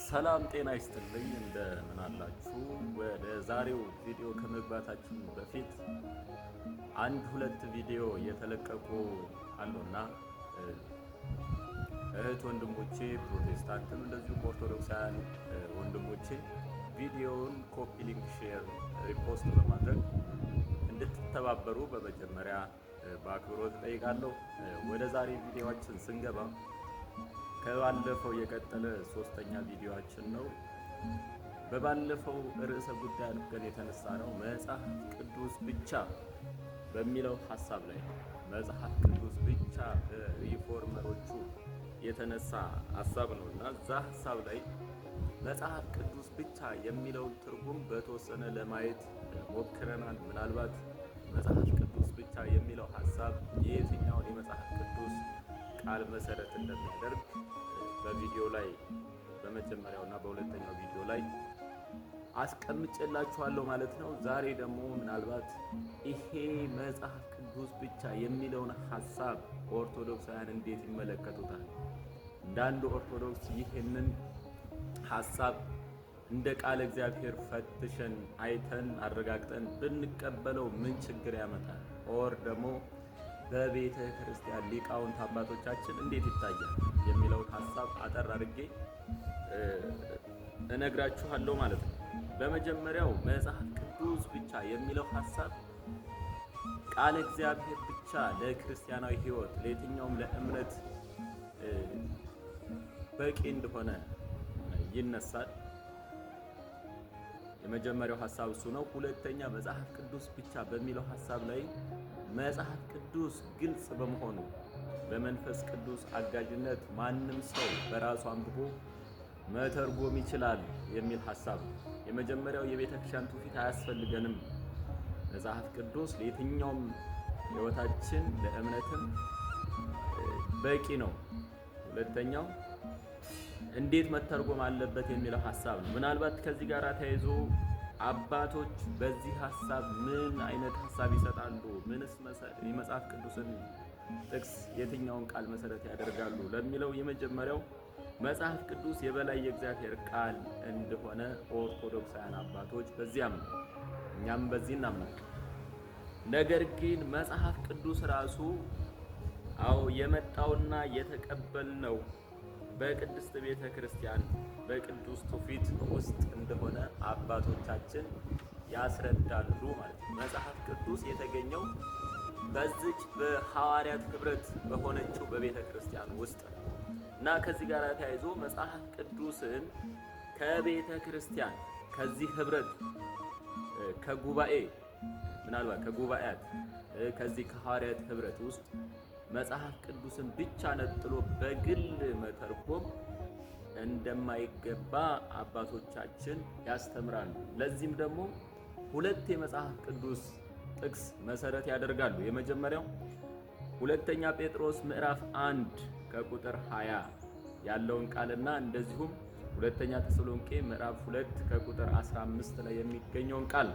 ሰላም ጤና ይስጥልኝ፣ እንደምን አላችሁ? ወደ ዛሬው ቪዲዮ ከመግባታችን በፊት አንድ ሁለት ቪዲዮ የተለቀቁ አሉና እህት ወንድሞቼ ፕሮቴስታንትም እንደዚሁም ኦርቶዶክሳውያን ወንድሞቼ ቪዲዮውን copy link፣ share፣ repost በማድረግ እንድትተባበሩ በመጀመሪያ በአክብሮት እጠይቃለሁ። ወደ ዛሬ ቪዲዮአችን ስንገባ ከባለፈው የቀጠለ ሶስተኛ ቪዲዮአችን ነው። በባለፈው ርዕሰ ጉዳይ አድርገን የተነሳ ነው መጽሐፍ ቅዱስ ብቻ በሚለው ሀሳብ ላይ ነው። መጽሐፍ ቅዱስ ብቻ reformer ኦቹ የተነሳ ሀሳብ ነው እና እዛ ሀሳብ ላይ መጽሐፍ ቅዱስ ብቻ የሚለውን ትርጉም በተወሰነ ለማየት ሞክረናል። ምናልባት መጽሐፍ ቅዱስ ብቻ የሚለው ሀሳብ የየትኛውን የመጽሐፍ ቅዱስ ቃል መሰረት እንደሚያደርግ በቪዲዮ ላይ በመጀመሪያው እና በሁለተኛው ቪዲዮ ላይ አስቀምጬላችኋለሁ ማለት ነው። ዛሬ ደግሞ ምናልባት ይሄ መጽሐፍ ቅዱስ ብቻ የሚለውን ሀሳብ ኦርቶዶክሳውያን እንዴት ይመለከቱታል? እንደ አንድ ኦርቶዶክስ ይህንን ሀሳብ እንደ ቃለ እግዚአብሔር ፈትሸን አይተን አረጋግጠን ብንቀበለው ምን ችግር ያመጣል? Or ደግሞ በቤተ ክርስቲያን ሊቃውንት አባቶቻችን እንዴት ይታያል የሚለውን ሀሳብ አጠር አድርጌ እነግራችኋለሁ ማለት ነው። በመጀመሪያው መጽሐፍ ቅዱስ ብቻ የሚለው ሀሳብ ቃለ እግዚአብሔር ብቻ ለክርስቲያናዊ ሕይወት ለየትኛውም ለእምነት በቂ እንደሆነ ይነሳል። የመጀመሪያው ሀሳብ እሱ ነው። ሁለተኛ መጽሐፍ ቅዱስ ብቻ በሚለው ሀሳብ ላይ መጽሐፍ ቅዱስ ግልጽ በመሆኑ በመንፈስ ቅዱስ አጋዥነት ማንም ሰው በራሱ አንብቦ መተርጎም ይችላል የሚል ሀሳብ ነው። የመጀመሪያው የቤተ ክርስቲያን ትውፊት አያስፈልገንም፣ መጽሐፍ ቅዱስ ለየትኛውም ሕይወታችን ለእምነትም በቂ ነው። ሁለተኛው እንዴት መተርጎም አለበት የሚለው ሀሳብ ነው። ምናልባት ከዚህ ጋር ተያይዞ አባቶች በዚህ ሀሳብ ምን አይነት ሀሳብ ይሰጣሉ? ምንስ የመጽሐፍ ቅዱስን ጥቅስ የትኛውን ቃል መሰረት ያደርጋሉ ለሚለው የመጀመሪያው መጽሐፍ ቅዱስ የበላይ የእግዚአብሔር ቃል እንደሆነ ኦርቶዶክሳውያን አባቶች በዚህ ያምናሉ። እኛም በዚህ እናምናለን። ነገር ግን መጽሐፍ ቅዱስ ራሱ አዎ የመጣውና የተቀበልነው በቅድስት ቤተ ክርስቲያን በቅዱስ ትውፊት ውስጥ እንደሆነ አባቶቻችን ያስረዳሉ ማለት ነው። መጽሐፍ ቅዱስ የተገኘው በዚች በሐዋርያት ኅብረት በሆነችው በቤተ ክርስቲያን ውስጥ ነው እና ከዚህ ጋር ተያይዞ መጽሐፍ ቅዱስን ከቤተ ክርስቲያን ከዚህ ኅብረት ከጉባኤ ምናልባት ከጉባኤያት ከዚህ ከሐዋርያት ኅብረት ውስጥ መጽሐፍ ቅዱስን ብቻ ነጥሎ በግል መተርጎም እንደማይገባ አባቶቻችን ያስተምራሉ። ለዚህም ደግሞ ሁለት የመጽሐፍ ቅዱስ ጥቅስ መሰረት ያደርጋሉ። የመጀመሪያው ሁለተኛ ጴጥሮስ ምዕራፍ 1 ከቁጥር 20 ያለውን ቃልና እንደዚሁም ሁለተኛ ተሰሎንቄ ምዕራፍ 2 ከቁጥር 15 ላይ የሚገኘውን ቃል።